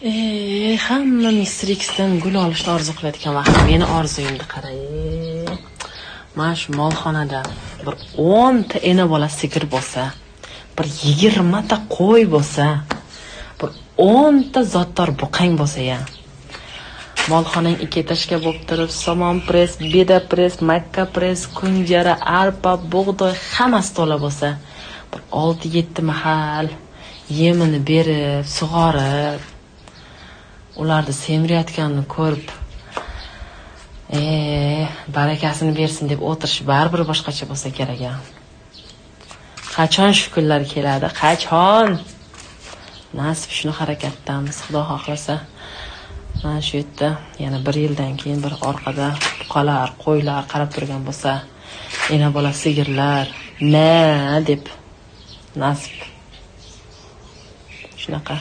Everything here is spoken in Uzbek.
Hamma Mister Xdan gul olishni orzu qilayotgan vaqt meni orzuyimni qara. Mana shu molxonada bir 10 ta ena bola sigir bo'lsa, bir 20 ta qo'y bo'lsa, bir 10 ta zotdor buqang bo'lsa ya. Molxonang ikki этаж ga bo'lib turib, somon press, beda press, makka press, kunjara, arpa, bug'doy hammasi to'la bo'lsa, bir 6-7 mahal yemini berib, sug'orib, ularni semirayotganini ko'rib, barakasini bersin deb o'tirish baribir boshqacha bo'lsa kerak a. Qachon shu kunlar keladi? Qachon? Nasib, shuni harakatdamiz, Xudo xohlasa. Mana shu yerda yana bir yildan keyin bir orqada buqalar, qo'ylar qarab turgan bo'lsa, ena bola sigirlar, ma deb, nasib. Shunaqa.